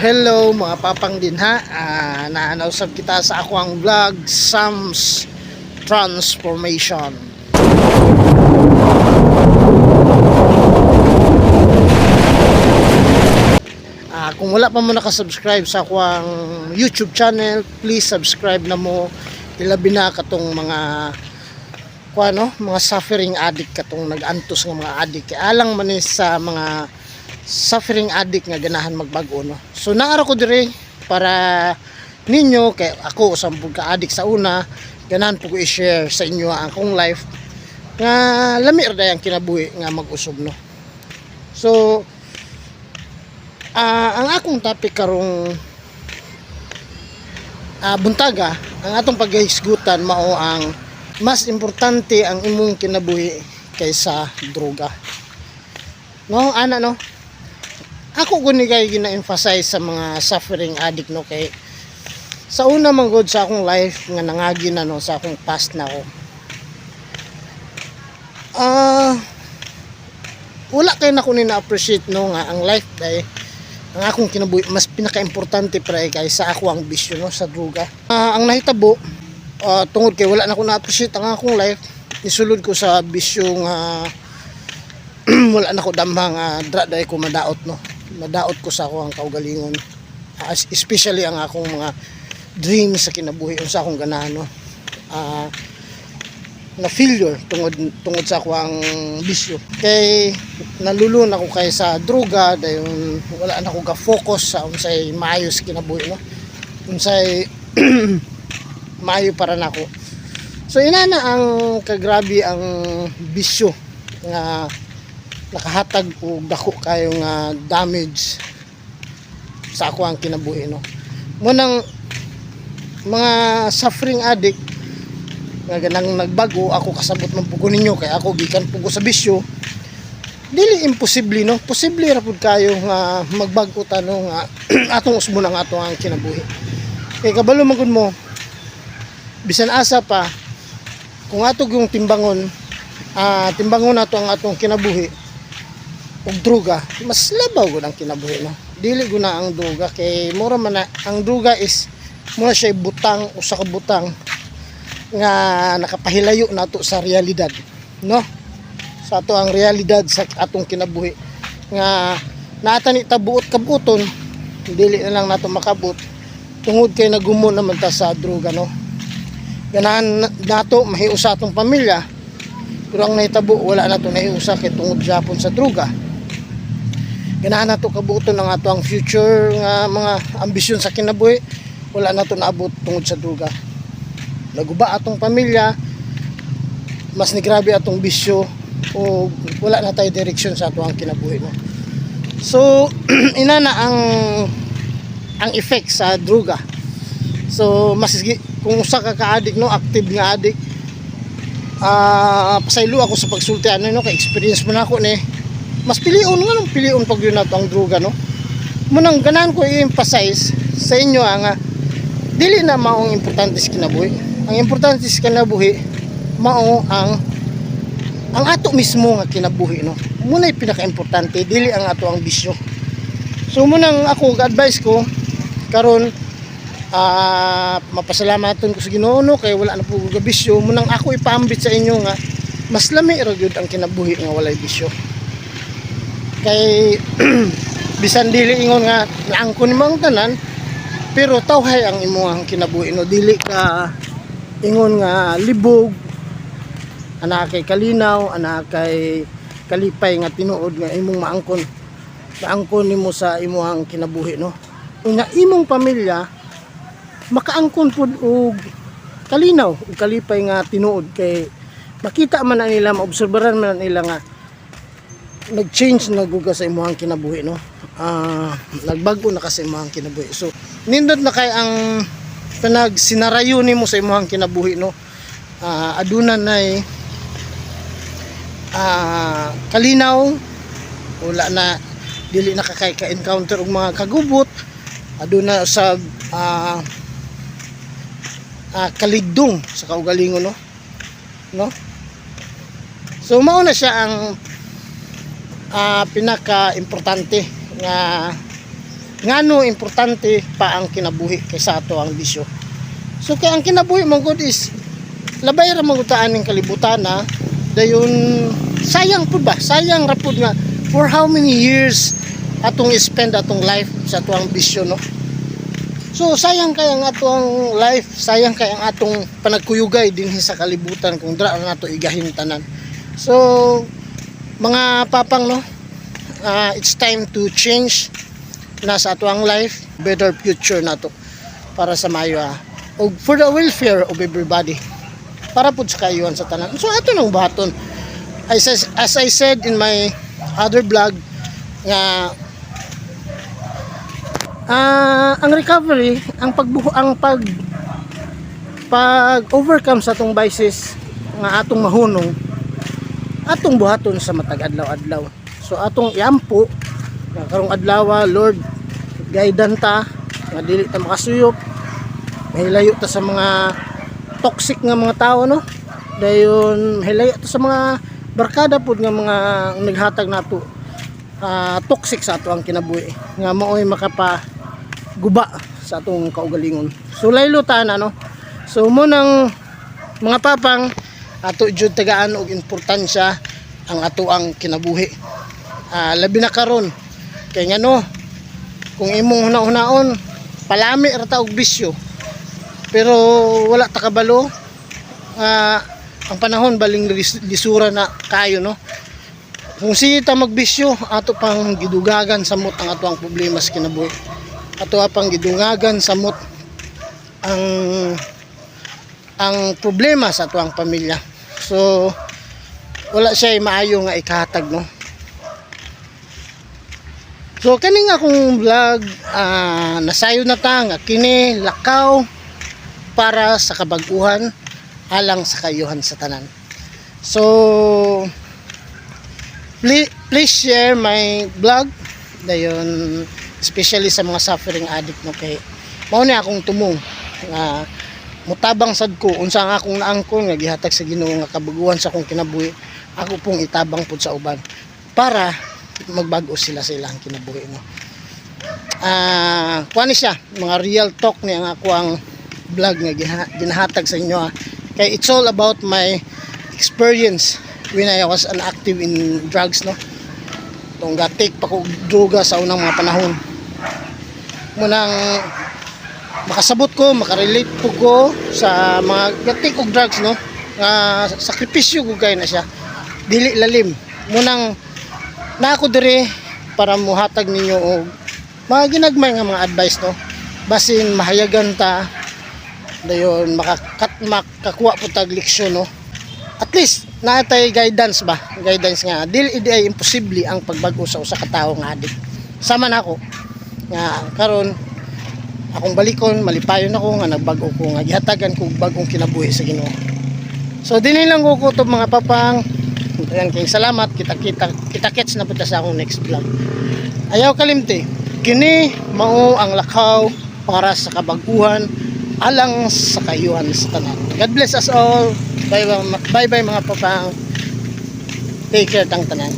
Hello mga papang dinha. Naanaw sab kita sa ako ang vlog Sam's Transformation. Kung wala pa mo nakasubscribe sa ako ang YouTube channel, please subscribe na mo. Ilabi na katong mga kuano, mga suffering addict, katong nag-antos nga mga addict. Kay alang man ni sa mga suffering addict nga ganahan magbago, no. So naara ko dire para ninyo kay ako usang pud ka addict sa una, ganahan po ko i-share sa inyo ang akong life nga lami ra day ang kinabuhi nga mag-usob, no. So ang akong topic karong buntaga, ang atong paghisgutan mao ang mas importante ang imong kinabuhi kaysa droga. No, ana, no. Ako guni kay gina-emphasize sa mga suffering addict, no, kay sa una man gud sa akong life nga nangagi na, no, sa akong past na ako. Wala kay nako ni na-appreciate, no, nga ang life day, ang akong kinabuhi mas pinaka-importante pre kaysa ako ang bisyo, no, sa droga. Ang nahitabo, tungod kay wala na ko na-appreciate ang akong life, isulod ko sa bisyo nga wala na ko damha nga dra day ko madaot, no. Madaot ko sa ako ang kaugalingon. Especially ang akong mga dreams sa kinabuhi, unsa akong ganahan, no. Na failure tungod tungod sa ako ang bisyo. Kay nalulun ako kay sa droga, dayon wala na ko ga-focus sa unsay maayo sa kinabuhi, no. Unsay maayo para nako. So inana ang kagrabe ang bisyo nga nakahatag og dako kayo nga damage sa ako ang kinabuhi, no. Munang mga suffering addict nga ganang nagbago, ako kasabot man pugo ninyo kay ako gikan pugo sa bisyo. Dili imposible, no, posible ra pud kayo nga magbag-o ta, no, nga atong usbon ang ato ang kinabuhi kay kabalo man gud mo bisan asa pa kung ato yung timbangon, timbangon nato ang atong kinabuhi ug droga, mas labaw gud ang kinabuhi, no. Dili gud na ang droga kay mura man na ang droga is mura siya butang, usa ka butang nga nakapahilayo nato sa realidad, no, sa ato ang realidad sa atong kinabuhi nga naata ni tabuot kabuton, dili na lang nato makabot tungod kay nagumo naman ta sa droga, no. Ganahan nato mahiusa atong pamilya, pero ang nahitabo wala nato nahiusa kay tungod japon sa droga. Ganahan nato kabuoton ang ato ang future nga mga ambisyon sa kinabuhi, wala nato naabot tungod sa droga. Naguba atong pamilya, mas nigrabe atong bisyo o wala na tayo direksyon sa ato ang kinabuhi, no. So inana ang effect sa droga. So mas kung usa ka ka-addict, no, active nga addict, pasaylo ako sa pagsulti ano, no, kay experience mo na ako ni. Mas pilion nga nung pilion pag yun nato ang droga, no. Munang ganahan ko i-emphasize sa inyo ang dili na maong importante sa kinabuhi. Ang importante sa kinabuhi mao ang ato mismo nga kinabuhi, no. Muna pinaka-importante, dili ang ato ang bisyo. So munang ako advice ko karon, mapasalamaton ko sa Ginoo, no, kay wala na po ko bisyo. Munang ako ipaambit sa inyo nga mas lami ra gyud ang kinabuhi nga walay bisyo. Kay bisan dili ingon nga naangkon nimo ang tanan, pero tawhay ang imong kinabuhi, no. Dili ka ingon nga libog, ana kay kalinaw, ana kay kalipay nga tinuod nga imong maangkon, maangkon nimo sa imong kinabuhi, no. Nga imong pamilya makaangkon pud og kalinaw ug kalipay nga tinuod kay makita man na nila, maobserbaran man na nila nga nag-change na gud ka sa imong kinabuhi, no. Nagbago na ka sa imong kinabuhi. So nindot na kay ang kanag sinarayo nimo sa imong kinabuhi, no. Aduna nay kalinaw, wala na, dili na ka kay ka-encounter og mga kagubot, aduna sa kaligdong sa kaugalingon, no. So mao na siya ang pinaka importante nga Ngano importante pa ang kinabuhi kaysa ato ang bisyo? So kay ang kinabuhi man gud is labay ra man gud ta aning kalibutan na dayon sayang pud ba, sayang ra pud nga for how many years atong spend atong life sa atuang bisyo, no? So sayang kay ang atuang life, sayang kay ang atong panagkuyugay dinhi sa kalibutan kung dira ra nato igahin tanan. So mga papang, no, it's time to change na sa atuang life, better future nato para sa maayo ug for the welfare of everybody, para pud sa kaayuhan sa tanan. So ato nang buhaton. As I said in my other vlog nga ang recovery, ang pagbuho, ang pag pag overcome sa atong vices nga atong mahunong, atong buhaton sa matag adlaw-adlaw. So atong iampo nga karong adlaw, "Lord, guidean ta nga dili ta makasuyop, mahilayo ta sa mga toxic nga mga tao," no? Dayon mahilayo ta sa mga barkada pud nga mga naghatag nato toxic sa ato ang kinabuhi nga maoy makapa guba sa atong kaugalingon. So laylo ta na, no? So mo nang mga papang, ato jud tagaan og importansya ang ato ang kinabuhi. Labi na karon kay ngano, kung imong huna-hunaon, palami ra ta og bisyo pero wala ta kabalo ang panahon baling lisura na kayo, no? Kung sige ta magbisyo, ato pang gidugagan samot ang ato ang problema sa kinabuhi, ato pang gidugagan samot ang problema sa ato ang pamilya. So wala siya maayo nga ikahatag, no? So kani nga akong vlog, nasayo na ta nga kini lakaw para sa kabag-uhan alang sa kaayuhan sa tanan. So please, please share my vlog dayon, especially sa mga suffering addict, no? Kay mao ni akong tumong nga mutabang sad ko unsa ang akong naangkon nga gihatag sa Ginoo nga kabaguhan sa akong kinabuhi, ako pong itabang pud sa uban para magbag-o sila sa ilang kinabuhi, no? Kuan ni siya, mga real talk ni ang ako ang vlog nga ginahatag sa inyo, ah. Kay it's all about my experience when I was an active in drugs, no? Tong ga-take pa ko og droga sa unang mga panahon, munang makasabot ko, makarelate po ko sa mga ga-take og drugs, no? Nga sakripisyo ko kay na siya, dili lalim. Munang na ako diri para muhatag ninyo og mga ginagmay nga mga advice, no? Basin mahayagan ta, dayon makakuha po tag leksyon, no? At least naatay guidance ba, guidance nga dili idi ay imposible ang pagbag-o sa usa ka tawo nga addict. Sama na ako nga karon akong balikon, malipayon ako nga nagbag-o ko, nga gihatagan ko og bag-ong kinabuhi sa Ginoo. So dinhi lang ko kutob, mga papang. Ayan kay salamat, kita kita kita kits na punta sa akong next vlog. Ayaw kalimti, kini mao ang lakaw para sa kabaguhan alang sa kaayuhan sa tanan. God bless us all. Bye bye, bye, bye mga papang. Take care tang tanan.